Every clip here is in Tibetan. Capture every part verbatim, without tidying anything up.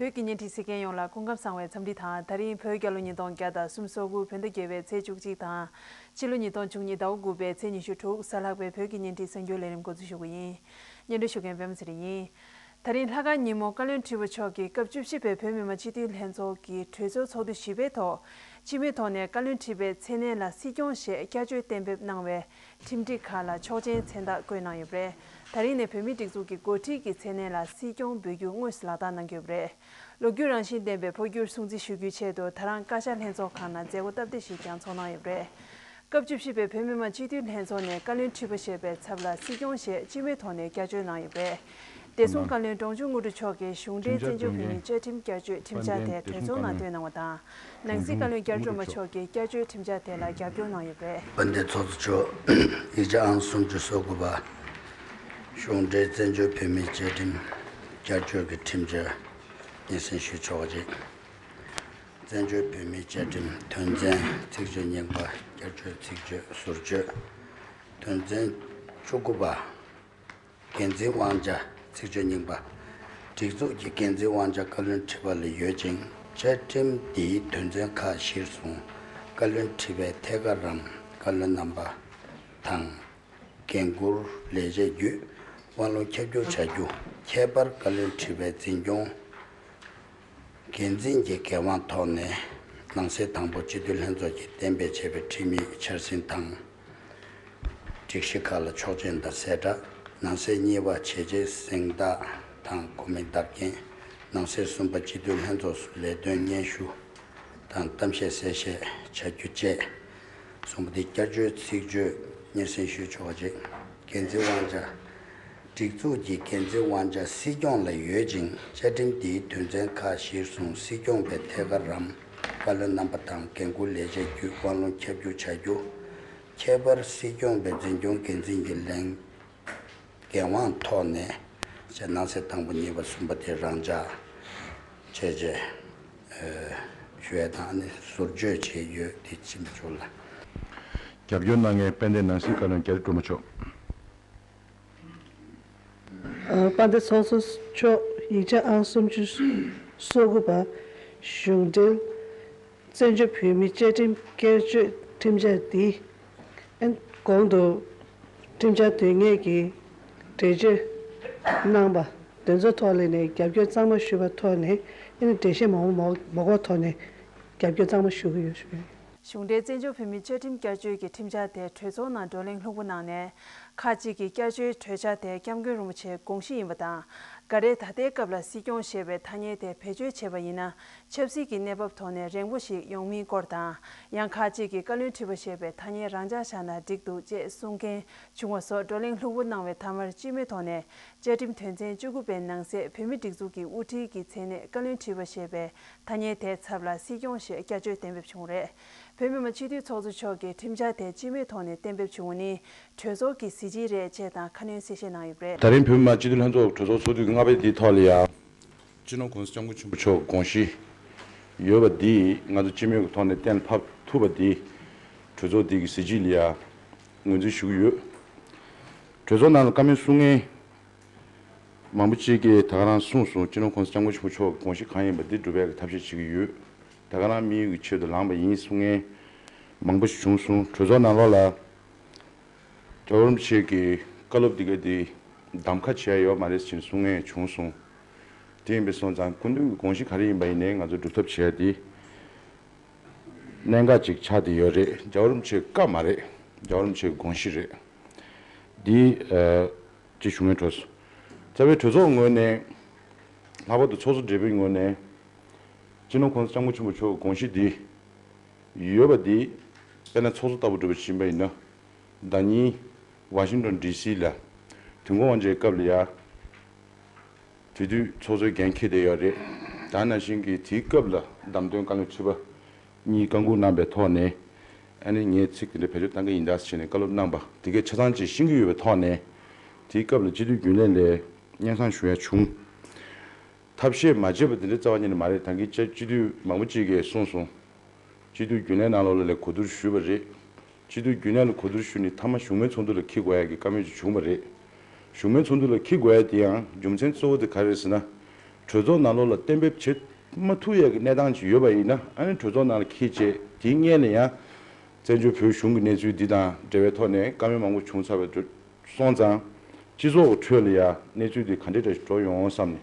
བོད་ཀྱི་བརྙན་འཕྲིན་གཟིགས་མཁན་ཡོངས་ལ་སྐུ་ཁམས་བཟང་བའི་འཚམས་འདྲི་དང་། ད་རིང་བོད་རྒྱལ་ལོ་ཉིས་སྟོང་བརྒྱ་དང་སུམ་ཅུ་སོ་དགུ་བོད་ཟླ་བརྒྱད་པའི་ཚེས་བཅུ་གཅིག་དང་། ཕྱི་ལོ་ཉིས་སྟོང་བཅུ་གཉིས་ཟླ་བ་དགུ་པའི་ཚེས་ཉི་ཤུ་དྲུག་གཟའ་ལྷག་པའི་བོད་ཀྱི་བརྙན་འཕྲིན་གསར་འགྱུར་ལས་རིམ་འགོ་འཛུགས་ཞུ་གི་ཡིན། སྙན་སྒྲོན་ཞུ་མཁན་པད་མ་ཚེ་རིང་ཡིན། ད་རིང་ལྷག་དཀར་ཉིན་མོ་བཀའ་བློན་ཁྲི་པ་མཆོག་གིས་སྐབས་བཅུ་བཞི་པའི་བོད་མི་མང་སྤྱི་འཐུས་ལྷན་ཚོགས་ཀྱི་གྲོས་ཚོགས་ཚོགས་དུས་བཞི་པའི་ཐོག་སྤྱི་མོས་ཐོག་ནས་བཀའ་བློན་ཁྲི་པའི་མཚན་གནས་ལ་སྲིད་སྐྱོང་ཞེས་བསྐྱར་བཅོས་གཏན་འབེབས་གནང་བའི་ཁྲིམས་སྒྲིག་ཁག་ལ་ཆོག་མཆན་མཚན་རྟགས་བཀོད་གནང་ཡོད་པ་རེད། ད་རིང་ནས་བོད་མིའི་སྒྲིག་འཛུགས་ཀྱི་འགོ་ཁྲིད་ཀྱི་མཚན་གནས་ལ་སྲིད་སྐྱོང་འབོད་རྒྱུ་དངོས་སུ་ལག་བསྟར་གནང་གི་ཡོད་པ་རེད། ལོ་རྒྱུས་རང་བཞིན་ལྡན་པའི་འཕོ་འགྱུར་སྲུང་བརྩི་ཞུ་རྒྱུའི་ཆེད་དུ་ད་རང་བཀའ་ཤག་ལྷན་ཚོགས་ཁང་ནང་མཛད་སྒོ་སྟབས་བདེ་ཞིག་ཀྱང་ཚོགས་གནང་ཡོད་པ་རེད། སྐབས་བཅུ་བཞི་པའི་བོད་མི་མང་སྤྱི་འཐུས་ལྷན་ཚོགས་ནས་བཀའ་བློན་ཁྲི་པ་ཞེས་པའི་ཚབ་ལ་སྲིད་སྐྱོང་ཞེས་སྤྱི་མོས་ཐོག་ནས་བསྐྱར་བཅོས་གནང་ཡོད་པ་རེད། བདེ་སྲུང་བཀའ་བློན་འབྲོང་ཆུང་དངོས་གྲུབ་མཆོག་གིས་གཞུང་འབྲེལ་བཙན་བྱོལ་བོད་མིའི་བཅའ་ཁྲིམས་བསྐྱར་བཅོས་ཁྲིམས་འཆར་དེ་གྲོས་ཚོགས་ནང་བཏོན་གནང་བ་དང་། ནང་སྲིད་བཀའ་བློན་རྒྱ་སྒྲོལ་མ་མཆོག་གིས་བསྐྱར་བཅོས་ཁྲིམས་འཆར་དེ་ལ་རྒྱབ་སྐྱོར་གནང་ཡོད་པ་རེད། དཔལ་ལྡན་ཚོགས་གཙོ་མཆོག་ཡིག་ཆ་ཨང་སུམ་ཅུ་སོ་དགུ་པ། གཞུང་འབྲེལ་བཙན་བྱོལ་བོད་མིའི་བཅའ་ཁྲིམས་བསྐྱར་བཅོས་ཀྱི་ཁྲིམས་འཆར་སྙན་སེང་ཞུ་ཆོག་པ་རེད། བཙན་བྱོལ་བོད་མིའི་བཅའ་ཁྲིམས་དོན་ཚན་ཚིག་བརྗོད་རྙིང་པ་བསྐྱར་བཅོས་ཚིག་བརྗོད་ཟུར་བརྗོད། དོན་ཚན་བཅུ་དགུ་པ། འགན་འཛིན་དབང་ཆ་ཚིག་བརྗོད་རྙིང་པ། སྒྲིག་འཛུགས་ཀྱི་འགན་འཛིན་དབང་ཆ་བཀའ་བློན་ཁྲི་པ་ལ་ཡོད་ཅིང་། བཅའ་ཁྲིམས་འདིའི་དོན་ཚན་ཁག་གཞིར་བཟུང་བཀའ་བློན་ཁྲི་པའི་ཐད་ཀར་རམ། བཀའ་བློན་རྣམ་པ་དང་། འགན་འཁུར་ལས་བྱེད་བརྒྱུད་དབང་ལུང་ཁྱབ་བསྒྱུར་བྱ་རྒྱུ། ཁྱད་པར་བཀའ་བློན་ཁྲི་པའི་འཛིན་སྐྱོང་འགན་འཛིན་གྱི་འགན་དབང་ཐོག་ནས། ནང་གསེས་དང་པོ་སྤྱི་འཐུས་ལྷན་ཚོགས་ཀྱིས་གཏན་འབེབས་བྱས་པའི་ཁྲིམས་ཡིག་འཆར་ཟིན་དང་། སྒྲིག་གཞི་ཁག་ལ་ཆོག་མཆན་དང་གསལ་བསྒྲགས། ནང་གསེས་གཉིས་པ་བྱས་རྗེས་གཟེངས་རྟགས་དང་གོ་མིང་བརྡ་རྒྱན། ནང་གསེས་གསུམ་པ་སྤྱི་འཐུས་ལྷན་ཚོགས་སུ་ལས་དོན་སྙན་ཞུ་དང་གཏམ་བཤད་གསལ་བཤད་བྱ་རྒྱུ་བཅས་གསུངས་པ་དེ་བསྐྱར་བཅོས་ཚིག་བརྗོད་སྙན་སེང་ཞུས་ཆོག་པ་རེད། འགན་འཛིན་དབང་ཆ། སྒྲིག་འཛུགས་ཀྱི་འགན་འཛིན་དབང་ཆ་སྲིད་སྐྱོང་ལ་ཡོད་ཅིང་། བཅའ་ཁྲིམས་འདིའི་དོན་ཚན་ཁག་གཞིར་བཟུང་སྲིད་སྐྱོང་པའི་ཐད་ཀར་རམ། བཀའ་བློན་རྣམ་པ་དང་འགན་འཁུར་ལས་བྱེད་བརྒྱུད་དབང་ལུང་ཁྱབ་བསྒྱུར་བྱ་རྒྱུ། ཁྱད་པར་སྲིད་སྐྱོང་པའི་འཛིན་སྐྱོང་འགན་འཛིན་གྱི་ལས་འགན་དབང་ཐོག་ནས་ཅེས་ནང་གསེས་དང་པོ་གཉིས་པ་གསུམ་པ་དེ་རང་འཇགས་བྱས་རྗེས་ཞུ་ཡས་དང་ནི་ཟུར་བརྗོད་བྱས་ཡོད་དེ་ཕྱིན་ཆོག་ལ། རྒྱབ་སྐྱོར་གནང་མཁན་དཔལ་ལྡན་ནང་སྲིད་བཀའ་བློན་རྒྱ་རི་སྒྲོལ་མ་མཆོག་དཔལ་ལྡན་ཚོགས་གཙོ་མཆོག་ཡིག་ཆ་ཨང་སུམ་ཅུ་སོ་དགུ་པ། གཞུང་འབྲེལ་བཙན་བྱོལ་བོད་མིའི་བཅའ་ཁྲིམས་བསྐྱར་བཅོས་ཁྲིམས་འཆར་འདི། ཨན། གོང་དུ་ཁྲིམས་འཆར་དོན་གཉེར་གྱིས་འགྲེལ་བརྗོད་གནང་པ་དེ་ཚོའི་ཐོག་ལ་ནས་རྒྱབ་སྐྱོར་གཙང་མ་ཞུས་པ་ཐོག་ནས། ཨན། འགྲེལ་བཤད་མང་པོ་མ་མ་དགོས་ཐོག་ནས་རྒྱབ་སྐྱོར་གཙང་མ་ཞུ་གི་ཡོད་ཞུ། གཞུང་འབྲེལ་བཙན་བྱོལ་བོད་མིའི་བཅའ་ཁྲིམས་བསྐྱར་བཅོས་ཀྱི་ཁྲིམས་འཆར་དེ་གྲོས་ཚོགས་ནང་བགྲོ་གླེང་ལྷུག་པོ་གནང་ནས། ཁག་ཅིག་གིས་བསྐྱར་བཅོས་གྲོས་འཆར་དེ་སྐྱབས་མགོན་རིན་པོ་ཆེའི་དགོངས་གཞི་ཡིན་པ་དང་། འགའ་རེས་ད་ལྟའི་སྐབས་ལ་སྲིད་སྐྱོང་ཞེས་པའི་ཐ་སྙད་དེ་བེད་སྤྱོད་བྱས་པ་ཡིན་ན། ཆབ་སྲིད་ཀྱི་གནས་བབ་ཐོག་ནས་རན་པོ་ཞིག་ཡོང་མིན་སྐོར་དང་། ཡང་ཁག་ཅིག་གིས་བཀའ་བློན་ཁྲི་པ་ཞེས་པའི་ཐ་སྙད་རང་འཇགས་བཞག་ན་འགྲིག་འདུག་ཅེས་གསུང་མཁན་བྱུང་བ་སོགས་བགྲོ་གླེང་ལྷུག་པོ་གནང་བའི་མཐའ་མར་སྤྱི་མོས་ཐོག་ནས། བཅའ་ཁྲིམས་དོན་ཚན་བཅུ་དགུ་པའི་ནང་གསེས་བོད་མིའི་སྒྲིག་འཛུགས་ཀྱི་དབུ་ཁྲིད་ཀྱི་མཚན་གནས་བཀའ་བློན་ཁྲི་པ་ཞེས་པའི་ཐ་སྙད་དེའི་ཚབ་ལ་སྲིད་སྐྱོང་ཞེས་བསྐྱར་བཅོས་གཏན་འབེབས་བྱུང་བ་རེད། བོད་མི་མང་སྤྱི་འཐུས་ཚོགས་གཙོ་མཆོག་གིས་ཁྲིམས་འཆར་དེ་སྤྱི་མོས་ཐོག་ནས་གཏན་འབེབས་བྱུང་བ་ནི་གྲོས་ཚོགས་ཀྱི་གཟི་བརྗིད་རེད་ཅེས་དང་ཁ་སྣོན་གསལ་བཤད་གནང་ཡོད་པ་རེད། ད་རིང་བོད་མི་མང་སྤྱི་འཐུས་ལྷན་ཚོགས་གྲོས་ཚོགས་ཚོགས་དུས་ལྔ་པའི་འདིའི་ཐོག་ལ་ཡང་། སྤྱི་ནོར་གོང་ས་སྐྱབས་མགོན་ཆེན་པོ་མཆོག་དགོངས་གཞི་ཡོད་པ་འདི་ང་ཚོ་སྤྱི་མོས་ཀྱི་ཐོག་ནས་གཏན་ལ་ཕབ་ཐུབ་པ་འདི་གྲོས་ཚོགས་འདི་གི་གཟི་བརྗིད་ལ་ཡང་ངོས་འཛིན་ཞུ་གི་ཡོད། གྲོས་ཚོགས་ནང་ལ་བཀའ་མོལ་གསུང་མཁན་མང་པོ་ཅིག་གིས་ད་ག་རང་གསུངས་སོང་། སྤྱི་ནོར་གོང་ས་སྐྱབས་མགོན་ཆེན་པོ་མཆོག་གི་དགོངས་གཞི་གང་ཡིན་པ་འདི་སྒྲུབ་པའི་ཐབས་ཤེས་བྱེད་ཀྱི་ཡོད། ད་ག་རང་དམིགས་ཡུལ་གྱི་ཆེད་དུ་ལངས་པ་ཡིན་གསུང་མཁན་མང་པོ་ཞིག་བྱུང་སོང་། གྲོས་ཚོགས་ནང་ལོགས་ལ། རྒྱལ་བ་རིན་པོ་ཆེ་གི་བཀའ་སློབ་འདི་ག་འདི་གདམ་ཁ་བྱས་ཡོད་མ་རེད་ཅེས་གསུང་མཁན་བྱུང་སོང་། དེ་ཡིན་པས་སོང་ཙང་སྐུ་མདུན་གྱི་དགོངས་གཞི་ག་རེ་ཡིན་པ་ཡིན་ནའི་ང་ཚོ་སྒྲུབ་ཐབས་བྱས་ཏེ། གནད་འགག་ཅིག་ཆགས་བསྡད་ཡོད་རེད། རྒྱལ་བ་རིན་པོ་ཆེའི་བཀའ་མ་རེད། རྒྱལ་བ་རིན་པོ་ཆེའི་དགོངས་གཞི་རེད། འདི་ཨ་ཅེས་ཞུ་ངེས་འགྲོ་སོང་། རྩ་བའི་གྲོས་ཚོགས་ངོས་ནས། ལྷག་པར་དུ་ཚོགས་གཙོ་སྦྲེལ་པོའི་ངོས་ནས། སྤྱི་ནོར་གོང་ས་སྐྱབས་མགོན་ཆེན་པོ་མཆོག་གི་དགོངས་གཞི་འདི་ཡོད་པ་འདི་དཔེར་ན་ཚོགས་གཙོ་ལྟ་བུ་སྒྲུབ་པ་ཕྱིན་པ་ཡིན་ན། ཟླ་ཉིན་ཝ་ཤིང་ཏོན་ཌི་སི་ལ་དུས་འཁོར་དབང་ཆེན་སྐབས་ལ་ཡ། དེ་དུས་ཚོགས་གཙོའི་འགན་འཁྱེར་བསྡད་ཡོད་རེད། ད་ནང་བཞིན་གྱི་དེའི་སྐབས་ལ་བདམས་ཐོན་བཀའ་བློན་ཁྲི་པ་གཉིས་བཀའ་འགུག་གནང་པའི་ཐོག་ནས། ཨ་ནི་ངས་ཚིག་དེ་འདྲ་བེད་སྤྱོད་གཏང་གི་ཡིན་ད་ཟེར་ནས་བཀའ་སློབ་གནང་པ་དེ་གས་ཆ་ཚང་ཅིག་ཤེས་ཀྱི་ཡོད་པའི་ཐོག་ནས། དེའི་སྐབས་ལ་སྤྱི་འཐུས་རྒྱུན་ལས་ལ་སྙན་སེང་ཞུ་ཡ་བྱུང་། ཐབས་ཤེས་མ་བྱས་པ་དེ་འདྲའི་རྩ་བ་ཉིད་ནས་མ་རེད། ད་གིན་སྤྱི་འཐུས་མང་པོ་ཅིག་གིས་གསུངས་སོང་། སྤྱི་འཐུས་རྒྱུན་ལས་ནང་ལོགས་ལ་ལས་གོ་བསྡུར་ཞུས་པ་རེད། སྤྱི་འཐུས་རྒྱུན་ལས་ལ་གོ་བསྡུར་ཞུས་ནས་མཐའ་མ་གཞུང་མའི་ཚོགས་འདུ་ལ་འཁྱེར་དགོས་ཡ་གི་བཀའ་མོལ་ཅིག་བྱུང་བ་རེད། གཞུང་མའི་ཚོགས་འདུ་ལ་འཁྱེར་དགོས་ཡ་དེ་ཡང་རྒྱུ་མཚན་གཙོ་བོ་དེ་ག་རེ་རེད་ཟེར་ན། གྲོས་ཚོགས་ནང་ལོགས་ལ་གཏན་འབེབས་བྱེད་མ་ཐུབ་ཡས་ཀྱི་གནས་སྟངས་ཅིག་ཡོད་པ་ཡིན་ན། ཨ་ནི་གྲོས་ཚོགས་ནང་ལ་འཁྱེར་བྱས་དེའི་སྔོན་ལ་ཡང་བཙན་བྱོལ་བོད་གཞུང་གི་གནས་ཚུལ་འདི་དང་འབྲེལ་བའི་ཐོག་ནས་བཀའ་མོལ་མང་པོ་བྱུང་ཚར་བའི་སོང་ཙང་། སྤྱི་ཚོགས་ཀྱི་ཁྲོད་ལ་ཡང་གནས་ཚུལ་འདི་ག་འདྲ་འདྲ་ཞིག་འགྲོ་ཡོང་བསམ་ནས།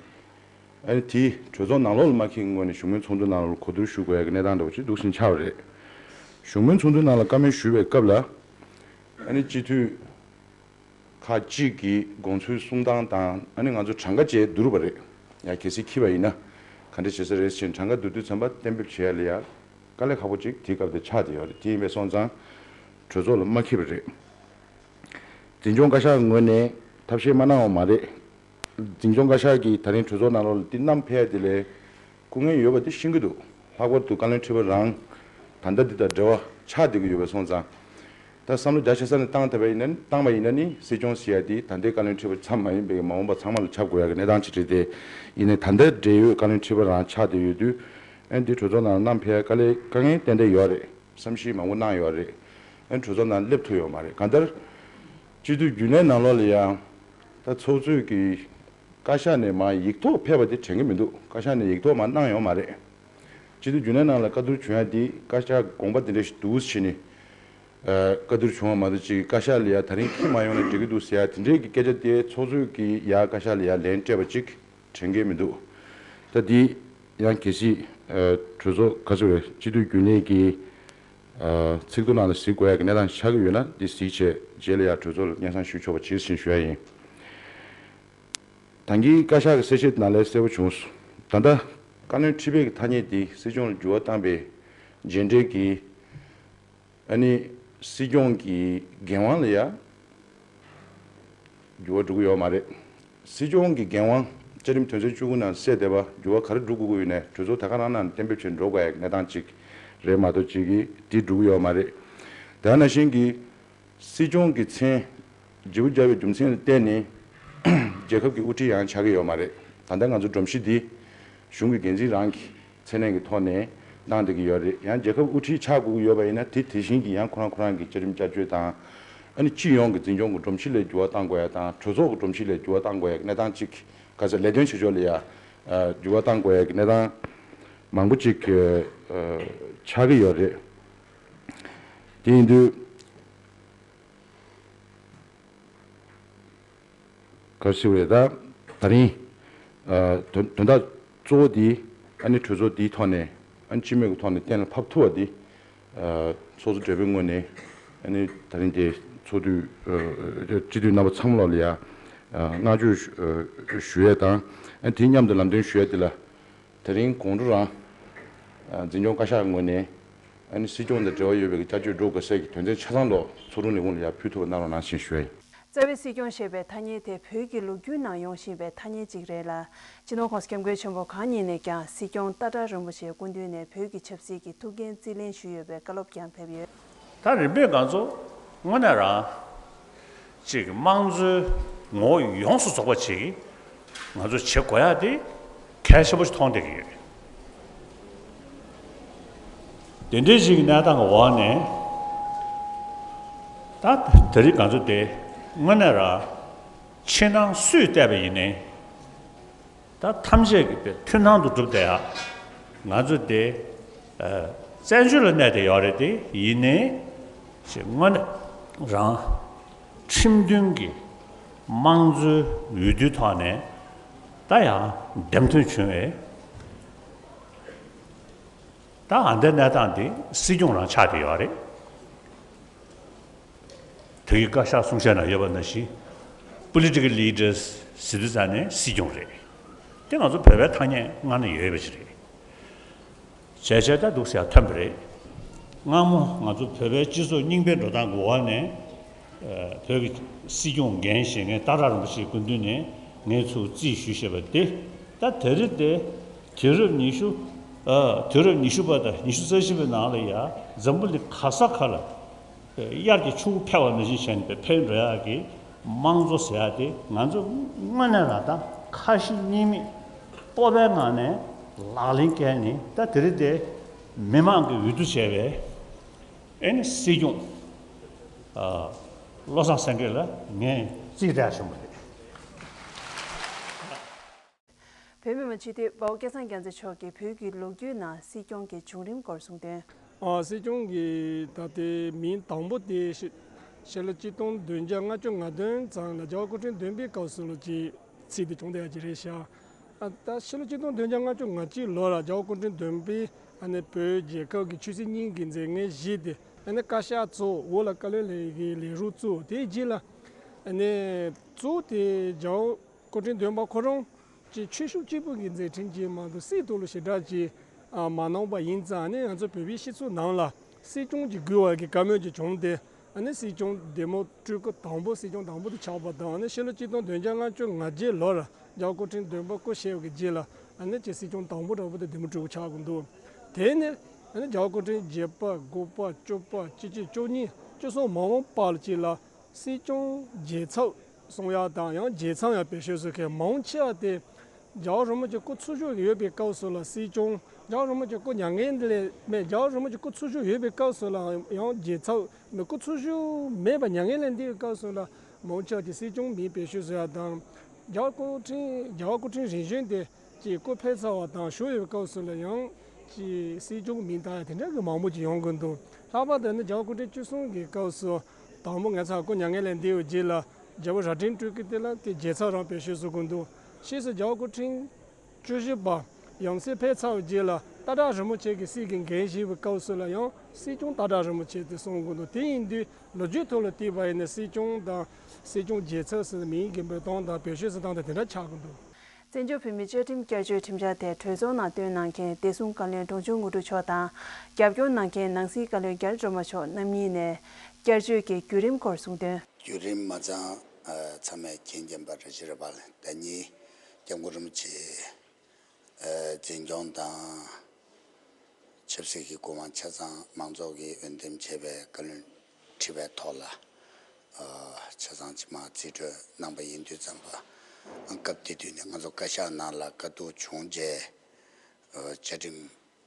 ཨ་ནི་དེ་གྲོས་ཚོགས་ནང་ལོགས་ལ་མ་འཁྱེར་གྱི་སྔོན་ནས་བཞུགས་མོལ་ཚོགས་འདུ་ནང་ལ་གོ་བསྡུར་ཞུ་དགོས་ཡ་གི་གནས་སྟངས་འདྲ་བོ་ཅིག་འདུག་སེ་ཆགས་པ་རེད། བཞུགས་མོལ་ཚོགས་འདུ་ནང་ལ་བཀའ་མོལ་ཞུ་བའི་སྐབས་ལ། ཨ་ནི་སྤྱི་འཐུས་ཁག་ཅིག་གིས་དགོངས་ཚུལ་གསུང་སྟངས་དང་། ཨ་ནི་ང་ཚོ་གྲངས་ཀ་བཅས་བསྡུར་བ་རེད། ཡ་གལ་སྲིད་འཁྱེར་བ་ཡིན་ན་ག་འདྲ་བྱེད་ས་རེད་ཟེར་གྲངས་ཀ་བསྡུར་དུས་ཙམ་པ་གཏན་འབེབས་བྱེད་ཡ་ལ་ཡ་དཀའ་ལས་ཁག་པོ་ཅིག་དེའི་སྐབས་དེ་ཆགས་བསྡད་ཡོད་རེད། དེ་ཡིན་པས་སོང་ཙང་གྲོས་ཚོགས་ལ་མ་འཁྱེར་བ་རེད། འཛིན་སྐྱོང་བཀའ་ཤག་གི་ངོས་ནས་ཐབས་ཤེས་མ་གནང་བ་མ་རེད། འཛིན་སྐྱོང་བཀའ་ཤག་གིས་ད་རིང་གྲོས་ཚོགས་ནང་ལོགས་ལ་འདི་བསྣམས་ཕེབས་ཡ་དེ་ལས་སྐུ་ངལ་ཡོད་པ་དེ་ཤེས་ཀྱི་འདུག་ལྷག་པར་དུ་བཀའ་བློན་ཁྲི་པ་རང་ད་ལྟ་འདི་དང་འབྲེལ་བ་ཆགས་བསྡད་ཀྱི་ཡོད་པས་སོང་ཙང་། ད་བསམ་བློ་རྒྱ་ཆེ་ས་ནས་བཏང་ཐུབ་པ་ཡིན་ན། བཏང་བ་ཡིན་ན་ནི་སྲིད་སྐྱོང་ཟེར་ཡ་དེ་ད་ལྟའི་བཀའ་བློན་ཁྲི་པ་ཙམ་མ་ཡིན་པའི་མ་འོངས་པ་ཚང་མ་ལ་ཁྱབ་དགོས་ཡ་གི་གནས་སྟངས་ཅིག་རེད་དེ། ཡིན་ནའི་ད་ལྟ་འབྲེལ་ཡོད་བཀའ་བློན་ཁྲི་པ་རང་ཆགས་བསྡད་ཡོད་དུས། ཨ་ནི་འདི་གྲོས་ཚོགས་ནང་བསྣམས་ཕེབས་ཡ་དཀའ་ལས་དཀའ་ངལ་ཏན་ཏན་ཡོད་རེད། བསམ་གཞིག་མང་པོ་གནང་ཡོད་རེད། ཨ་ནི་གྲོས་ཚོགས་ནང་སླེབས་ཐུབ་ཡོད་མ་རེད། གང་ལྟར་སྤྱི་འཐུས་རྒྱུན་ལས་ནང་ལོགས་ལ་ཡང་ད་ཚོགས་གཙོས་ཀྱི་བཀའ་ཤག་ནས་མར་ཡིག་ཐོག་ཕེབས་པ་དེ་དྲན་གྱི་མི་འདུག་བཀའ་ཤག་ནས་ཡིག་ཐོག་མར་གནང་ཡོད་མ་རེད། སྤྱི་འཐུས་རྒྱུན་ལས་ནང་ལ་བཀའ་བསྡུར་བྱུང་ཡ་དེ་བཀའ་ཤག་དགོངས་པ་དེ་འདྲ་ཞིག་འདུག་ཟེར་ནས། ཨ། བཀའ་བསྡུར་བྱུང་བ་མ་གཏོགས་ཅིག་བཀའ་ཤག་ལ་ཡ་ད་རིང་འཁྱེར་མ་ཡོང་ན་འགྲིག་གི་འདུག་ཟེར་ཡ་དེ་འདྲའི་གི་སྐད་ཆ་དེ་ཚོགས་གཙོས་ཀྱིས་ཡ་བཀའ་ཤག་ལ་ཡ་ལན་སྤྲད་པ་ཅིག་དྲན་གྱི་མི་འདུག་ད་འདི་ཡང་གལ་སྲིད་ཨ་གྲོས་ཚོགས་ག་ཚོད་རེད། སྤྱི་འཐུས་རྒྱུན་ལས་ཀྱིས་ཨ་ཚིག་ཐོ་ནང་ལ་གཟིགས་དགོས་ཡ་གི་གནས་སྟངས་ཆགས་ཀྱི་ཡོད་ན། འདི་གཟིགས་བྱས་རྗེས་ལ་ཡ་གྲོས་ཚོགས་ལ་སྙན་སེང་ཞུ་ཆོག་པ་བྱེད་ཟིན་ཞུ་ཡ་ཡིན། ད་གིན་བཀའ་ཤག་གི་གསལ་བཤད་ནང་ལས་གསལ་པོ་བྱུང་སོང་། ད་ལྟ་བཀའ་བློན་ཁྲི་པའི་གི་ཐ་སྙད་དེ་སྲིད་སྐྱོང་ལ་འགྱུར་བ་བཏང་པའི་རྗེས་འབྲས་ཀྱི། ཨ་ནི་སྲིད་སྐྱོང་གི་འགན་དབང་ལ་ཡ་འགྱུར་བ་འགྲོ་གི་ཡོད་མ་རེད། སྲིད་སྐྱོང་གི་འགན་དབང་བཅའ་ཁྲིམས་དོན་ཚན་བཅུ་དགུ་ནང་གསལ་བསྡད་པ་འགྱུར་བ་ག་རེ་འགྲོ་དགོས་ཀྱི་ཡོད་ནའི་གྲོས་ཚོགས་ད་ག་རང་ནང་གཏན་འབེབས་བྱས་འགྲོ་དགོས་ཡ་གནས་སྟངས་ཅིག་རེད་མ་གཏོགས་ཅིག་གིས་དེ་འགྲོ་གི་ཡོད་མ་རེད། དེ་ནང་བཞིན་གྱི་སྲིད་སྐྱོང་གི་མཚན་བརྗེ་པོ་བརྒྱབ་པའི་རྒྱུ་མཚན་ལ་བརྟེན་ནས་རྒྱལ་ཁབ་ཀྱི་དབུ་ཁྲིད་ཡང་ཆགས་ཀྱི་ཡོད་མ་རེད། ད་ལྟ་ང་ཚོ་སྒྲོམ་གཞི་འདི་གཞུང་གི་འགན་འཛིན་རང་གི་མཚན་གནས་ཀྱི་ཐོག་ནས་གནང་བསྡད་ཀྱི་ཡོད་རེད། ཡང་རྒྱལ་ཁབ་དབུ་ཁྲིད་ཆགས་དགོས་ཀྱི་ཡོད་པ་ཡིན་ན་དེ་དེ་བཞིན་གྱི་ཡང་ཁོ་རང་ཁོ་རང་གི་བཅའ་ཁྲིམས་བསྐྱར་བཅོས་དང་། ཨ་ནི་སྤྱི་ཡོངས་ཀྱི་འཛིན་སྐྱོང་གི་སྒྲོམ་གཞི་ལ་འགྱུར་བ་གཏང་དགོས་ཡ་དང་། གྲོས་ཚོགས་ཀྱི་སྒྲོམ་གཞི་ལ་འགྱུར་བ་གཏང་དགོས་ཡ་གནས་སྟངས་གཅིག་ག་ཚོད་ལས་དོན་བྱེད་ཕྱོགས་ལ་ཡ་འགྱུར་བ་གཏང་དགོས་ཡ་གི་གནས་སྟངས་མང་པོ་ཅིག་ཆགས་ཀྱི་ཡོད་རེད། དེ་ཡིན་དུས། ག་རེ་ཟེར་བ་རེད། ད་ད་རིང་ཨ་དོན་དོན་དག་གཙོ་བོ་འདི་ཨ་ནི་གྲོས་ཚོགས་འདིའི་ཐོག་ནས་ཨ་ནི་སྤྱི་མོས་ཀྱི་ཐོག་ནས་གཏན་ལ་ཕབ་ཐུབ་པ་འདི་ཨ་ཚོགས་གཙོ་སྦྲེལ་པོའི་ངོས་ནས་ཨ་ནི་ད་རིང་དེ་ཚོགས་འདུའི་ཨ་སྤྱི་འཐུས་རྣམ་པ་ཚང་མ་ལ་ཡ་ཨ་བསྔགས་བརྗོད་ཞུ་ཨ་ཞུ་ཡས་དང་། ཨ་ནི་དེ་མཉམ་དུ་ལམ་སྟོན་ཞུ་ཡས་འདི་ལ། དེ་རིང་དགོང་དྲོ་རང་། ཨ་འཛིན་སྐྱོང་བཀའ་ཤག་ངོས་ནས་ཨ་ནི་སྲིད་སྐྱོང་དང་འབྲེལ་བ་ཡོད་པའི་བསྐྱར་བཅོས་འགྲོ་དགོས་སའི་གི་དོན་ཚན་ཆ་ཚང་ལོག་ཚོགས་དྲུང་ལས་ཁུངས་ལ་ཡར་ཕུལ་ཐུབ་པ་གནང་རོགས་གནང་ཞེས་ཞུ་ཡ་ཡིན། རྩ་བའི་སྲིད་སྐྱོང་ཞེས་པའི་ཐ་སྙད་དེ་བོད་ཀྱི་ལོ་རྒྱུས་ནང་ཡོང་བཞིན་པའི་ཐ་སྙད་ཅིག་རེད་ལ། སྤྱི་ནོར་༸གོང་ས་༸སྐྱབས་མགོན་ཆེན་པོ་གང་ཉིད་ནས་ཀྱང་སྲིད་སྐྱོང་ཏཱ་ཀྲའུ་རིན་པོ་ཆེའི་སྐུ་མདུན་ནས་བོད་ཀྱི་ཆབ་སྲིད་ཀྱི་ཐུགས་འགན་རྩིས་ལེན་ཞུས་ཡོད་པའི་བཀའ་སློབ་ཀྱང་ཕེབས་ཡོད། ད་རིམ་པས་ང་ཚོ་དངོས་གནས་རང་ཅིག་དམངས་གཙོའི་ངོ་བོ་ཡོངས་སུ་རྫོགས་པ་ཅིག་ང་ཚོ་བྱེད་དགོས་ཡ་དེ་གལ་ཆེན་པོ་ཞིག་མཐོང་བསྡད་ཀྱི་ཡོད། དེ་འདྲའི་ཞིག་གི་གནས་སྟངས་ཀྱི་འོག་ནས་ད་དེ་རིང་ང་ཚོ་དེ་དངོས་གནས་རང་ཕྱི་ནང་སུས་བལྟས་པ་ཡིན་ནའི། ད་ཐམས་ཅད་ཀྱི་དེ་མཐུན་སྣང་དུ་གྲུབ་བསྡད་ཡ། ང་ཚོ་དེ་ཨ་བཙན་བྱོལ་ལ་གནས་བསྡད་ཡོད་རེད་དེ། ཡིན་ནའི་ཅིག་དངོས་གནས་རང་ཁྲིམས་མཐུན་གྱི་དམངས་གཙོའི་འོས་བསྡུའི་ཐོག་ནས་ད་ཡང་འདེམས་ཐོན་བྱུང་བས། ད་ཨ་འདའི་གནས་སྟངས་དེ་སྲིད་སྐྱོང་རང་ཆགས་བསྡད་ཡོད་རེད། བོད་ཀྱི་བཀའ་ཤག་གསུང་བཤད་ནང་ཡོད་པ་ནང་བཞིན། Political leaders ཟེར་དུས་ཙང་ནས་སྲིད་སྐྱོང་རེད། དེ་ང་ཚོ་བོད་པའི་ཐ་སྙད་སྔར་ནས་ཡོད་པ་ཞིག་རེད། བྱས་བྱས་ད་འདུག་ཟེར་ཡ་ཐོན་པ་རེད། སྔ་མོ་ང་ཚོ་བོད་པའི་སྤྱི་ཚོགས་རྙིང་པའི་འགྲོ་སྟངས་ཀྱི་འོག་ནས། ཨ་བོད་ཀྱི་སྲིད་སྐྱོང་འགན་བཞེས་མཁན་ཏཱ་ཀྲའུ་རིན་པོ་ཆེའི་སྐུ་མདུན་ནས་ངས་ཚུར་རྩིས་ཞུས་བཞག་པ་དེ། ད་དེ་རིང་དེ་དུས་རབས་ཉི་ཤུ། ཨ་དུས་རབས་ཉི་ཤུ་པ་དང་ཉི་ཤུ་རྩ་གཅིག་པའི་ནང་ལ་ཡ་འཛམ་བུ་གླིང་ག་ས་ག་ལ་དབྱར་གྱི་ཆུ་བོ་འཕེལ་བ་ནང་བཞིན་བྱས་ནས་འཕེལ་འགྲོ་ཡག་གི་དམངས་གཙོ་ཟེར་ཡག་དེ་ང་ཚོ་དངོས་གནས་རང་ད་ཁ་ཞེ་གཉིས་མེད་སྤོབས་པའི་ངང་ནས་ལག་ལེན་བཀལ་ནས། ད་དེ་རིང་དེ་མི་མང་གིས་འོས་བསྡུ་བྱས་པའི་ཨེ་ནི་སྲིད་སྐྱོང་ཨ་བློ་བཟང་སེང་གེ་ལ་ངས་རྩིས་སྤྲད་བྱུང་བ་རེད། བོད་མི་མང་སྤྱི་འཐུས་འབའ་བོ་སྐལ་བཟང་རྒྱ་མཚོ་མཆོག་གིས་བོད་ཀྱི་ལོ་རྒྱུས་ནང་སྲིད་སྐྱོང་གི་བྱུང་རིམ་སྐོར་གསུངས་དོན། ཨ། སྲིད་སྐྱོང་གི་ད་ལྟའི་མིང་དང་པོ་དེ་ཕྱི་ཕྱི་ལོ་ཆིག་སྟོང་བདུན་བརྒྱ་ལྔ་བཅུ་ང་བདུན་ཙམ་ལ་རྒྱལ་བ་སྐུ་ཕྲེང་བདུན་པའི་སྐབས་སུ་ལོ་ཅིག་ཚིག་དེ་བྱུང་བསྡད་ཡ་ཅིག་རེད་ཤག་ཨ། ད་ཕྱི་ལོ་ཆིག་སྟོང་བདུན་བརྒྱ་ལྔ་བཅུ་ང་གཅིག་ལོ་ལ་རྒྱལ་བ་སྐུ་ཕྲེང་བདུན་པའི་ཨ་ནི་བོད་རྒྱལ་ཁབ་ཀྱི་ཆོས་སྲིད་གཉིས་ཀྱི་མཛད་འགན་བཞེས་ཏེ། ཨ་ནི་བཀའ་ཤག་བཙུགས། འོག་ལ་བཀའ་བློན་ལྷན་གྱི་ལས་རོགས་བཙུགས། དེའི་རྗེས་ལ་ཨ་ནི་གཙོ་བོ་དེ་རྒྱལ་བ་སྐུ་ཕྲེང་བདུན་པ་ཁོ་རང་གི་ཆོས་ཕྱོགས་གཅིག་པུ་གི་མཛད་འཕྲིན་ཅིག་མ་གཏོགས་སྲིད་ཐོག་ལ་ཞེ་དྲག་ཅིག་ཨ་མ་གནང་བ་ཡིན་ཙང་། ཨ་ནི་ང་ཚོ་བོད་པའི་སྤྱི་ཚོགས་ནང་ལ་སྲིད་སྐྱོང་ཅིག་དགོས་པ་གི་བཀའ་མོལ་ཅིག་བྱུང་སྟེ། ཨ་ནི་སྲིད་སྐྱོང་བདེ་མོ་སྤྲུལ་སྐུ་དང་པོ། སྲིད་སྐྱོང་དང་པོ་དེ་ཆགས་པ་དང་། ཨ་ནི་ཕྱི་ལོ་ཆིག་སྟོང་བདུན་བརྒྱ་ལྔ་བཅུ་ང་བརྒྱད་ལོར་རྒྱལ་བ་སྐུ་ཕྲེང་བདུན་པ་སྐུ་གཤེགས་པའི་རྗེས་ལ། ཨ་ནི་ཅིག་སྲིད་སྐྱོང་དང་པོ་འདྲ་པོ་དེ་བདེ་མོ་སྤྲུལ་སྐུ་ཆགས་ཀྱི་འདུག་དེ་ནས་ཨ་ནི་རྒྱལ་བ་སྐུ་ཕྲེང་བརྒྱད་པ། དགུ་པ། བཅུ་པ། བཅུ་གཅིག། བཅུ་གཉིས། བཅུ་གསུམ་མ་འོངས་པ་ལ་ཅིག་ལ་སྲིད་སྐྱོང་རྒྱལ་ཚབ་གསུང་ཡག་དང་། ཡང་རྒྱལ་ཚབ་ཡང་བེད་སྤྱོད་བཟོ་མཁན་མང་ཆེ་བ་དེ། རྒྱལ་བ་རིན་པོ་ཆེ་སྐུ་འཚོ་བཞུགས་ཡོད་པའི་སྐབས་སུ་ལ་སྲིད་སྐྱོང་། རྒྱལ་བ་རིན་པོ་ཆེ་སྐུ་མྱ་ངན་ལས་མེད། རྒྱལ་བ་རིན་པོ་ཆེ་སྐུ་འཚོ་བཞུགས་ཡོད་པའི་སྐབས་སུ་ལ་ཡང་རྒྱལ་ཚབ། མི་སྐུ་འཚོ་བཞུགས་མེད་པ། མྱ་ངན་ལས་འདས་པའི་སྐབས་སུ་ལ་མང་ཆེ་བ་གྱིས་སྲིད་སྐྱོང་མིང་བེད་སྤྱོད་བཟོ་ཡག་དང་། རྒྱལ་བ་སྐུ་ཕྲེང་། རྒྱལ་བ་སྐུ་ཕྲེང་རིམ་བྱོན་དེ་ཅིག་སྐུ་ཕེབས་ཚར་བ་དང་བཞུགས་ཡོད་པའི་སྐབས་སུ་ལ་ཡང་ཅིག་སྲིད་སྐྱོང་མིང་བཏགས་ཡག་དེ་འདྲ་གི་མང་པོ་ཅིག་ཡོང་གི་འདུག་ལྷག་པར་དུ་ནི་རྒྱལ་བ་སྐུ་ཕྲེང་བཅུ་གསུམ་གྱི་སྐབས་སུ་དང་པོ་ངེད་ཚང་སྐུ་མྱ་ངན་ལས་འདས་པའི་རྗེས་ལ་རྒྱལ་པོ་རྭ་སྒྲེང་སྤྲུལ་སྐུ་དེ་ལ་དེ་རྒྱལ་ཚབ་རང་བེད་སྤྱོད་བཟོ་གི་འདུག་ཕྱིས་སུ་རྒྱལ་བ་སྐུ་ཕྲེང་བཅུ་བཞི་པ་ཡང་སྲིད་ཕེབས་ཚར་བའི་རྗེས་ལ་སྟག་བྲག་རིན་པོ་ཆེ་གིས་སྲིད་ཀྱི་འགན་བཞེས་པའི་སྐབས་སུ་ལ་ཡང་སྲིད་སྐྱོང་སྟག་བྲག་རིན་པོ་ཆེ་དེ་གསུང་གི་འདུག་དེ་ཡིན་དུས་ལོ་རྒྱུས་ཐོག་ལ་བལྟས་པ་ཡིན་ན་སྲིད་སྐྱོང་དང་སྲིད་སྐྱོང་རྒྱལ་ཚབ་ཟེར་མིང་གི་འབོད་སྟངས་དང་བེད་སྤྱོད་བྱེད་སྟངས་དང་དེ་འདྲ་ཆགས་ཀྱི་འདུག་བཙན་བྱོལ་བོད་མིའི་བཅའ་ཁྲིམས་བསྐྱར་བཅོས་ཁྲིམས་འཆར་དེ་གྲོས་ཚོགས་ནང་བཏོན་གནང་མཁན་བདེ་སྲུང་བཀའ་བློན་འབྲོང་ཆུང་ངུ་ཕྲུག་མཆོག་དང་། རྒྱབ་སྐྱོར་གནང་མཁན་ནང་སྲིད་བཀའ་བློན་རྒྱ་རི་སྒྲོལ་མ་མཆོག་རྣམ་གཉིས་ནས་བསྐྱར་བཅོས་ཀྱི་བརྒྱུད་རིམ་སྐོར་གསུངས་དོན། བརྒྱུད་རིམ་མ་ཚང་། ཨ། ཚང་མས་མཁྱེན་མཁྱེན་པ་རེད། ཕྱི་རབས་པ་ལ་ཟླ་ཉིན་སྐྱབས་མགོན་རིན་པོ་ཆེ་ཨ། འཛིན་སྐྱོང་དང་ཆབ་སྲིད་ཀྱི་སྐུ་དབང་ཆ་ཚང་མང་ཚོགས་ཀྱིས་འོས་འདེམས་བྱས་པའི་བཀའ་བློན་ཁྲི་པའི་ཐོག་ལ། ཨ། ཆ་ཚང་ཕྱི་མ་རྩིས་སྤྲོད་གནང་པ་ཡིན་དུས་ཙམ་པ། སྐབས་དེ་དུས་ནས་ང་ཚོ་བཀའ་ཤག་ནང་ལ་དཀའ་སྡུག་བྱུང་རྗེས། ཨ། བཅའ་ཁྲིམས་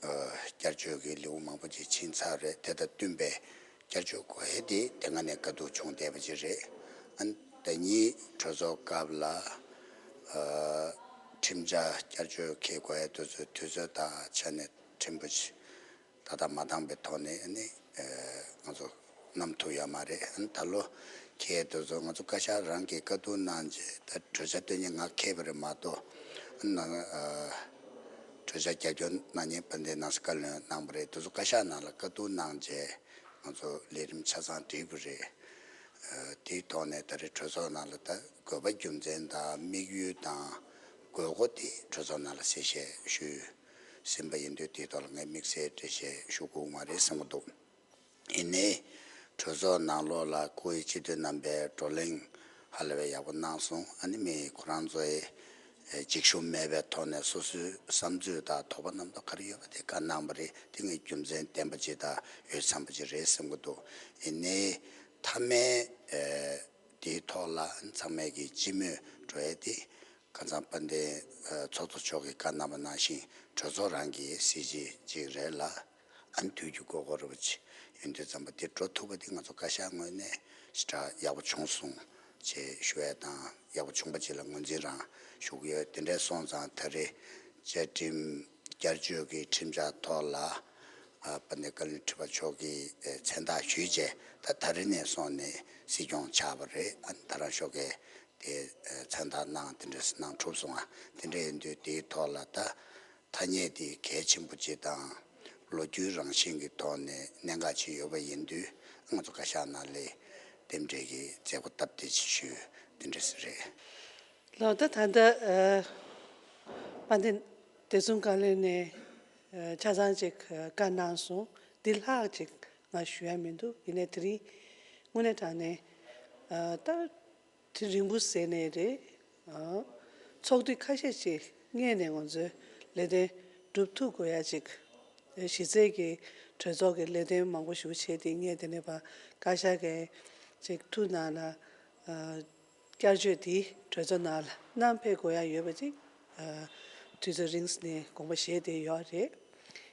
ཨ། བསྐྱར་བཅོས་ཀྱི་ལེའུ་མང་པོ་ཅིག་ཕྱིན་ཚར་རེད། དེ་དང་བསྟུན་པའི་བསྐྱར་བཅོས་དགོས་ཡས་དེ་དེ་སྔ་ནས་དཀའ་སྡུག་བྱུང་བསྡད་པ་ཅིག་རེད། ཨ། ཟླ་ཉིན་གྲོས་ཚོགས་སྐབས་ལ། ཨ། ཁྲིམས་འཆར་བསྐྱར་བཅོས་འཁྱེར་དགོས་ཡས་དེ་ཚོའི་དུས་ཚོད་དང་ཆ་གནས་ཕྲན་བུ་ཅིག་ཏག་ཏག་མ་འདང་པའི་ཐོག་ནས་ནི། ཨ། ང་ཚོ་བསྣམས་ཐུབ་ཡོད་མ་རེད། ཨ། ད་ལོ་འཁྱེར་དེ་ཚོ་ང་ཚོ་བཀའ་ཤག་རང་གིས་དཀའ་སྡུག་གནང་རྗེས། ད་གྲོས་འཆར་བཏོན་མཁན་ང་འཁྱེར་བ་རེད་མ་གཏོགས། ཨ། ནང་། ཨ། གྲོས་འཆར་རྒྱབ་སྐྱོར་གནང་མཁན་དཔལ་ལྡན་ནང་སྲིད་བཀའ་བློན་གནང་བ་རེད། དེ་ཚོ་བཀའ་ཤག་ནང་ལ་དཀའ་སྡུག་གནང་རྗེས་ང་ཚོ་ལས་རིམ་ཆ་ཚང་བསྒྲིགས་པ་རེད། ཨ། དེའི་ཐོག་ནས་ད་རེས་གྲོས་ཚོགས་ནང་ལ་ད་དགོས་པ་རྒྱུ་མཚན་དང་དམིགས་ཡུལ་དང་དགོས་མཁོ་དེ་གྲོས་ཚོགས་ནང་ལ་གསལ་བཤད་ཞུས་ཟིན་པ་ཡིན་དུས། དེའི་ཐོག་ལ་ངས་དམིགས་བསལ་འགྲེལ་བཤད་ཞུ་དགོས་མ་རེད་བསམ་གྱི་འདུག་ཡིན་ནའི་གྲོས་ཚོགས་ནང་ལོགས་ལ་སྐུ་ཡི་སྤྱི་འཐུས་རྣམ་པས་བགྲོ་གླེང་ཧ་ལས་པའི་ཡག་པོ་གནང་སོང་། ཨ་ནི་མི་ཁོ་རང་ཚོ་ཡི་འཇིགས་ཞུམ་མེད་པའི་ཐོག་ནས་སོ་སོའི་བསམ་ཚུལ་དང་དོགས་པ་རྣམ་རྟོག་ག་རེ་ཡོད་པ་དེ་བཀའ་གནང་བ་རེད། དེ་ངས་རྒྱུ་མཚན་ལྡན་པ་ཅིག་དང་འོས་འཚམ་པ་ཅིག་རེད་བསམ་གྱི་འདུག་ཡིན་ནའི་མཐའ་མའི། ཨ། དེའི་ཐོག་ལ་ཚང་མས་ཀྱི་སྤྱི་མོས་འགྲོ་ཡས་དེ། ཁ་སང་དཔལ་ལྡན། ཨ། ཚོགས་གཙོ་མཆོག་གིས་བཀའ་གནང་བ་ནང་བཞིན་གྲོས་ཚོགས་རང་གི་སྲིད་བྱུས་ཅིག་རེད་ལ། ཨ་ནི་དུས་ཀྱི་དགོས་མཁོ་རེད་པ་ཅིག་ཡིན་དུས་ཙམ་པ་དེ་འགྲོ་ཐུབ་པ་དེ་ང་ཚོ་བཀའ་ཤག་ངོས་ནས་ཞེ་དྲག་ཡག་པོ་བྱུང་སོང་ཅེས་ཞུ་ཡས་དང་། ཡག་པོ་བྱུང་པ་ཅིག་ལ་ངོས་འཛིན་རང་ཞུ་གི་ཡོད། དེ་འདྲ་སོང་ཙང་ད་རེས་བཅའ་ཁྲིམས་བསྐྱར་བཅོས་ཀྱི་ཁྲིམས་འཆར་ཐོག་ལ། ཨ། དཔལ་ལྡན་བཀའ་བློན་ཁྲི་པ་མཆོག་གིས་མཚན་རྟགས་ཞུས་རྗེས། ད་ད་རེས་ནས་བཟུང་ནས་སྲིད་སྐྱོང་ཆགས་པ་རེད། ཨ་ནི་ད་རང་ཤོག་གིས་དེ་མཚན་རྟགས་གནང་། དེ་འདྲ་གནང་གྲུབ་སོང་ང་། དེ་འདྲ་ཡིན་དུས་དེའི་ཐོག་ལ་ད་ཐ་སྙད་དེ་གལ་ཆེན་པོ་ཅིག་དང་། ལོ་རྒྱུས་རང་བཞིན་གྱི་ཐོག་ནས་གནད་འགག་ཅིག་ཡོད་པ་ཡིན་དུས། ང་ཚོ་བཀའ་ཤག་ནང་ལ་རྟེན་འབྲེལ་གྱི་མཛད་སྒོ་སྟབས་བདེ་ཅིག་ཞུས། དེ་འདྲ་ཞིག་རེད། ལགས། ད་ད་ལྟ། ཨ། དཔལ་ལྡན་བདེ་སྲུང་བཀའ་བློན་ནས། ཨ། ཆ་ཚང་ཅིག་བཀའ་གནང་སོང་། འདི་ལྷག་ཅིག་ང་ཞུ་ཡ་མི་འདུག་ཡིན་ནའི་དེ་རིང་དངོས་གནས་དྲང་གནས། ཨ། ད་དེ་རིང་པོ་ཟེར་ནའི་རེད། ཨ། ཚོགས་དུས་ཁ་ཤས་ཤིག་སྔས་ནས་ང་ཚོའི་ལས་དོན་སྒྲུབ་ཐུབ་དགོས་ཡ་ཅིག་གཞི་རྩའི་གི་གྲོས་ཚོགས་ཀྱི་ལས་དོན་མང་པོ་ཞིག་བྱས་ཏེ། སྔས་དེ་ནས་ཕར་བཀའ་ཤག་གི་ཅིག་ཐུགས་ནང་ལ། ཨ། བསྐྱར་བཅོས་དེ་གྲོས་ཚོགས་ནང་ལ་བསྣམས་ཕེབས་དགོས་ཡ་ཡོད་པ་ཅིག་ཨ། དུས་ཚོད་རིང་ནས་དགོངས་པ་བཞེས་བསྡད་ཡོད་རེད།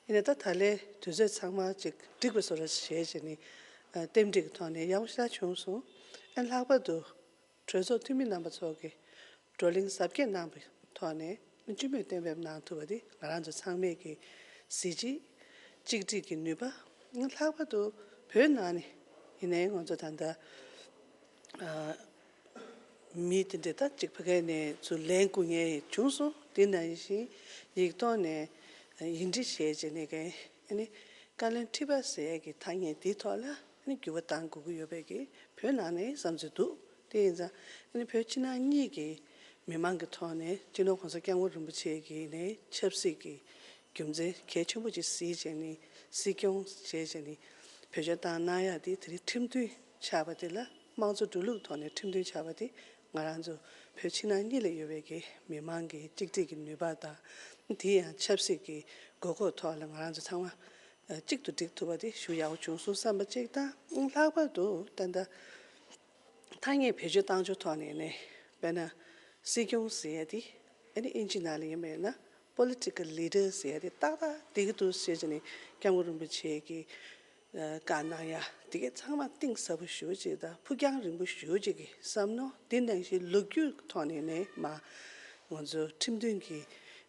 ཡིན་ནའི་ད་ད་ལན་དུས་ཚོད་ཚང་མ་ཅིག་འགྲིག་པའི་བཟོ་འདྲ་བྱས་བྱས་ནས། ཨ། རྟེན་འབྲེལ་གྱི་ཐོག་ནས་ཡག་པོ་ཞེ་དྲག་བྱུང་སོང་། ཨ། ལྷག་པར་དུ་གྲོས་ཚོགས་འཐུས་མི་རྣམ་པ་ཚོ་གིས་བགྲོ་གླེང་གཟབ་རྒྱས་གནང་པའི་ཐོག་ནས། སྤྱི་མོས་གཏན་འབེབས་གནང་ཐུབ་པ་དེ་ང་རང་ཚོ་ཚང་མས་ཀྱི་གཟི་བརྗིད། གཅིག་སྒྲིལ་གྱི་ནུས་པ། ལྷག་པར་དུ་བོད་ནང་ནས་ཡིན་ནའི་ང་ཚོ་ད་ལྟ་ཨ་མི་དེ་འདྲ་ད་གཅིག་ཕ་གི་ནས་ཚུར་ལན་བསྐུར་མཁན་བྱུང་སོང་། དེ་ནང་བཞིན་ཡིག་ཐོག་ནས་ཡིག་འབྲི་བྱས་བྱས་ནས་ཀྱི་ཨ་ནི་བཀའ་བློན་ཁྲི་པ་ཟེར་ཡས་ཀྱི་ཐ་སྙད་འདིའི་ཐོག་ལ་ཨ་ནི་འགྱུར་བ་གཏང་དགོས་ཀྱི་ཡོད་པའི་གི་བོད་ནང་ནས་བསམ་ཚུལ་འདུག་དེ་ཡིན་ཙང་ཨ་ནི་བོད་ཕྱི་ནང་གཉིས་ཀྱི་མི་མང་གི་ཐོག་ནས་སྤྱི་ནོར་༸གོང་ས་༸སྐྱབས་མགོན་རིན་པོ་ཆེ་གིས་ནས་ཆབ་སྲིད་ཀྱི་རྒྱུ་མཚན་གལ་ཆེན་པོ་ཅིག་གཟིགས་བྱས་ནས་སྲིད་སྐྱོང་བྱས་བྱས་ནས་བེད་སྤྱོད་བཏང་གནང་ཡག་དེ་དེ་རིང་ཁྲིམས་མཐུན་ཆགས་པ་དེ་ལ་དམངས་གཙོ་འགྲོ་ལུགས་ཐོག་ནས་ཁྲིམས་མཐུན་ཆགས་པ་དེ་ང་རང་ཚོ་བོད་ཕྱི་ནང་གཉིས་ལ་ཡོད་པའི་གི་མི་མང་གི་གཅིག་སྒྲིལ་གྱི་ནུས་པ་དང་། དེ་ཡང་ཆབ་སྲིད་ཀྱི་དགོས་མཁོ་ཐོག་ལ་ང་རང་ཚོ་ཚང་མ་གཅིག་ཏུ་བསྒྲིལ་ཐུབ་པ་དེ་ཞུ་ཡག་པོ་བྱུང་སོང་བསམ་པ་གཅིག་དང་། ལྷག་པར་དུ་ད་ལྟ་ཐ་སྙད་བེད་སྤྱོད་བཏང་ཕྱོགས་ཐོག་ནས་ནས་དཔེར་ན་སྲིད་སྐྱོང་ཟེར་ཡ་དེ་ཨ་ནི་ཨིན་ཇི་ནང་ལ་ཡིན་པས་ན་political leader ཟེར་ཡ་དེ་ཏག་ཏག་དེ་གི་འདུག་ཟེར་བྱས་ནས་༸སྐྱབས་མགོན་རིན་པོ་ཆེ་གིས་བཀའ་གནང་ཡ་དེ་གས་ཚང་མ་གཏིང་ཟབ་པོ་ཞེ་པོ་ཅིག་དང་ཕུགས་རྒྱང་རིང་པོ་ཞེ་པོ་ཅིག་གི་བསམ་མནོ། དེ་ནང་བཞིན་ལོ་རྒྱུས་ཐོག་ནས་ནས་མ་ང་ཚོ་ཁྲིམས་མཐུན་གྱི་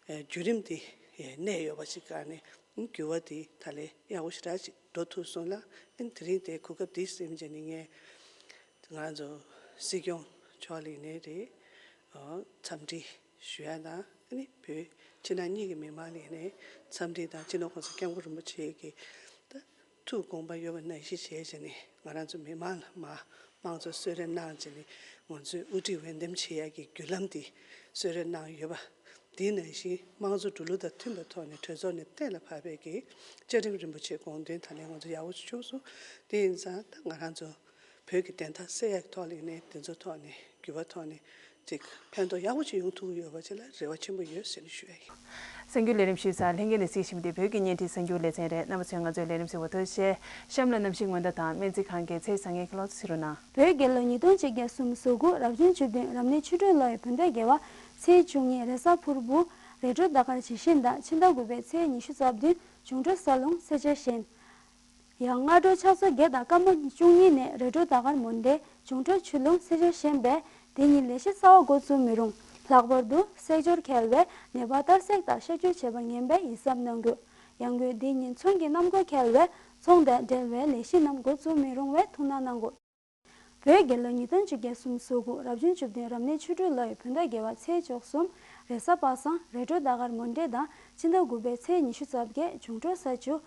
བརྒྱུད་རིམ་དེ་གནས་ཡོད་པ་ཞིག་ག་ནས་འགྱུར་བ་དེ་ད་ལས་ཡག་པོ་ཞེ་དྲག་ཅིག་འགྲོ་ཐུབ་སོང་ལ། ཨ་ནི་དེ་རིང་དེ་གོ་སྐབས་འདི་ཟིན་བྱས་ནས་ངས་ང་ཚོ་སྲིད་སྐྱོང་མཆོག་ལ་ཡིན་ནའི་རེད། འཚམས་འདྲི་ཞུ་ཡ་དང་། ཨ་ནི་བོད་ཕྱི་ནང་གཉིས་ཀྱི་མི་མང་ལ་ཡིན་ནའི་འཚམས་འདྲི་དང་། སྤྱི་ནོར་༸གོང་ས་༸སྐྱབས་མགོན་རིན་པོ་ཆེ་གི་ད་ཐུགས་དགོངས་པ་ཡོད་པ་ནང་བཞིན་བྱས་བྱས་ནས་ང་རང་ཚོ་མི་མང་ལ་མ་དམངས་གཙོ་གསོལ་རས་གནང་བྱས་ནས་ང་ཚོས་དབུ་ཁྲིད་འོས་འདེམས་བྱེད་ཡ་གི་བརྒྱུད་ལམ་དེ་གསོལ་རས་གནང་ཡོད་པ། དེ་ནང་བཞིན་དམངས་གཙོ་འགྲོ་ལུགས་དང་མཐུན་པའི་ཐོག་ནས་གྲོས་ཚོགས་ནས་གཏན་ལ་ཕབ་པའི་གི་བཅའ་ཁྲིམས་རིན་པོ་ཆེའི་དགོངས་དོན་ད་ལན་ང་ཚོ་ཡག་པོ་ཞིག་བྱུང་སོང་། དེ་ཡིན་ཙང་ད་ང་རང་ཚོ་བོད་ཀྱི་བདེན་མཐའ་གསལ་ཡག་གི་ཐོག་ལ་ཡིན་ནའི་དེ་ཚོ་ཐོག་ནས་འགྱུར་བ་ཐོག་ནས་ཅིག་ཕན་ཐོགས་ཡག་པོ་ཅིག་ཡོང་ཐུབ་ཀྱི་ཡོད་པ་ཅིག་ལ་རེ་བ་ཆེན་པོ་ཡོད་ཟེར་ནས་ཞུ་ཡ་ཡིན། གསར་འགྱུར་ལས་རིམ་ཞུས་ཚར། ལྷན་རྒྱས་ནས་གཟིགས་བཞིན་པ་དེ་བོད་ཀྱི་བརྙན་འཕྲིན་གསར་འགྱུར་ལེ་ཚན་རེད། རྣམ་པ་ཚོས་ང་ཚོའི་ལས་རིམ་གཟིགས་པར་ཐུགས་རྗེ་ཆེ། གཤམ་ལ་གནམ་གཤིས་སྔོན་བརྡ་དང་སྨན་རྩིས་ཁང་གི་ཚེས་བཟང་ངན་གྱི་གླེང་ཚུལ་གཟིགས་རོགས་གནང་། བོད་རྒྱལ་ལོ་ཉིས་སྟོང་ཆིག་བརྒྱ་སུམ་ཅུ་སོ་དགུ་རབ་བྱུང་བཅུ་བདུན་རབ་གནས་ཆུ་སྦྲུལ་ལོའི་བོད་ཟླ་བརྒྱད་པ་ཚེས་བཅུ་གཉིས་རེས་གཟའ་ཕུར་བུ་རེས་འགྲོགས་ཟླ་སྐར་ཇི་བཞིན་དང་ཕྱི་ཟླ་དགུ་པའི་ཚེས་ཉི་ཤུ་རྩ་བདུན་འབྱུང་འཕྲོད་གཟའ་ལྷུང་ཚེས་ཆ་གཞན། ཡང་སྔ་དྲོ་ཕྱག་ཚོད་བརྒྱད་དང་སྐར་མ་བཅུ་གཉིས་ནས་རེས་འགྲོགས་ཟླ་སྐར་མོན་གྲོ་འབྱུང་འཕྲོད་ཆུ་ལྷུང་ཚེས་ཆ་གཞན་པས་དེ་ཉིན་ལས་གཞི་གསར་པ་འགོ་འཛུགས་མི་རུང་། ལྷག་པར་དུ་སྲེག་སྦྱོར་འཁེལ་བའི་ནད་པ་གཏར་སྲེག་དང་གཤག་བཅོས་བྱེད་པ་ངན་པའི་ཡིད་གཟབ་གནང་དགོས། ཡང་སྒོས་འདི་ཉིན་ཚོང་གི་གནམ་སྒོ་འཁེལ་བས་ཚོང་དང་འབྲེལ་བའི་ལས་གཞི་རྣམས་འགོ་འཛུགས་མི་རུང་བའི་ཐུགས་སྣང་གནང་དགོས། བོད་རྒྱལ་ལོ་ཉིས་སྟོང་ཆིག་བརྒྱ་སུམ་ཅུ་སོ་དགུ་རབ་བྱུང་བཅུ་བདུན་རབ་གནས་ཆུ་སྦྲུལ་ལོའི་བོད་ཟླ་བརྒྱད་པ་ཚེས་བཅུ་གསུམ་རེས་གཟའ་པ་སངས་རེས་འགྲོགས་ཟླ་སྐར་མོན་གྲོ་དང་ཕྱི་ཟླ་དགུ་པའི་ཚེས་ཉི་ཤུ་རྩ་བརྒྱད་འབྱུང་འཕྲོད་གཟའ་མཇུག་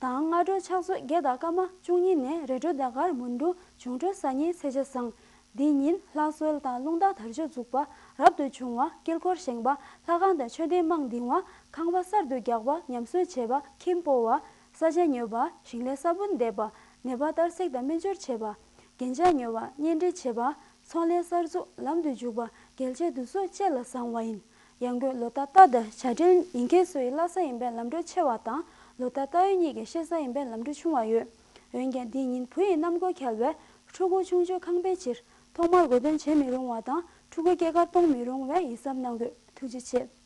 དང་སྔ་དྲོ་ཕྱག་ཚོད་བརྒྱད་དང་སྐར་མ་བཅུ་གཉིས་ནས་རེས་འགྲོགས་ཟླ་སྐར་མོན་འབྲུག་འབྱུང་འཕྲོད་གཟའ་ཉིན་ཚེས་ཆ་བཟང་། འདི་ཉིན་ལྷ་གསོལ་དང་རླུང་རྟ་དར་ལྕོག་འཛུགས་པ། རབ་ཏུ་བྱུང་བ། དཀྱིལ་འཁོར་བཞེངས་པ། ལྷ་ཁང་དང་མཆོད་རྟེན་རྨང་འདིང་བ། ཁང་པ་གསར་དུ་རྒྱག་པ། ཉམས་གསོ་བྱེད་པ། ཁྱིམ་སྤོ་བ། ས་ཆ་ཉོ་བ། ཞིང་ལས་ས་བོན་འདེབས་པ། ནད་པ་གཏར་སྲེག་དང་སྨན་སྦྱོར་བྱེད་པ། རྒྱན་ཆ་ཉོ་བ། གཉེན་སྒྲིག་བྱེད་པ། ཚོང་ལས་གསར་འཛུགས་ལམ་དུ་འཇུག་པ། རྒྱལ་ཆེ་དུས་ཚོད་བཅས་ལ་བཟང་བ་ཡིན། ཡང་སྒོས་ལོ་རྟགས་རྟ་དང་བྱ་སྤྲེལ་ཉིན་མཁན་སོགས་ཀྱི་བླ་གཟའ་ཡིན་པས་ལམ་འགྲོ་ཆེ་བ་དང་། ལོ་རྟགས་རྟ་ཡོས་གཉིས་ཀྱི་གཤེད་གཟའ་ཡིན་པས་ལམ་འགྲོ་ཆུང་བ་ཡོད། འོན་ཀྱང་འདི་ཉིན་བུ་ཡི་གནམ་སྒོ་འཁེལ་བས་ཕྲུ་གུ་ཆུང་ཆུང་ཁང་པའི་ཕྱིར་ཐོག་མར་གོ་སྟོན་བྱེད་མི་རུང་བ་དང་ཕྲུ་གུ་སྐྱེས་སྐར་གཏོང་མི་རུང་བའི་ཡིད་གཟབ་གནང་དགོས། ཐུགས་རྗེ་ཆེ།